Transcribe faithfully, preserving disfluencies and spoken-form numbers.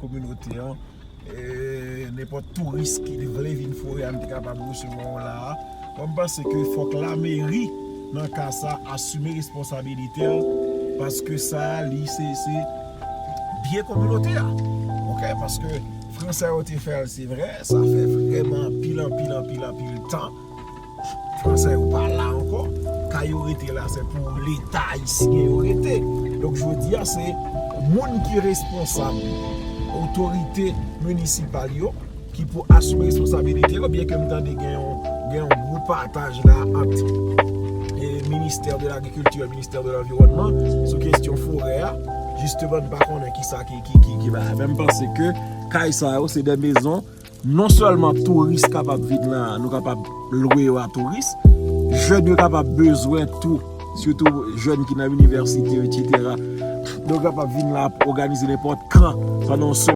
kominote an, e, nenpòt touris ki vle vin foure a, nou te kapab resevwa w la a. Bon, m panse ke fòk lameri, nan ka sa, asime responsabilite l, paske sa a, li, se, se byen kominote a. Oke? Paske fransè yo te fè l, se vre, sa fè vrèman anpil, anpil, anpil, anpil tan. Fransè yo pa la ankò. Kay yo rete la, se pou Leta ayisyen yo rete. Donk, jodi a, se moun ki responsab, otorite minisipal yo, ki pou asime responsabilite yo, byen ke m tande gen yon, gen yon gwo pataj la ant, e, ministè de lagrikilti, ministè de lanviwònman, sou kesyon forè a. Jisteman, n pa konnen kisa ki, ki, ki, ki bagay. Men m panse ke kay sa yo, se de mezon, non sèlman touris kapab vin la, nou kapab lwe yo a touris, jèn yo kapab bezwen tou, sitou jèn ki nan inivèsite yo, etsetera. Yo kapab vin la, òganize nenpòt kan pandan yon semèn.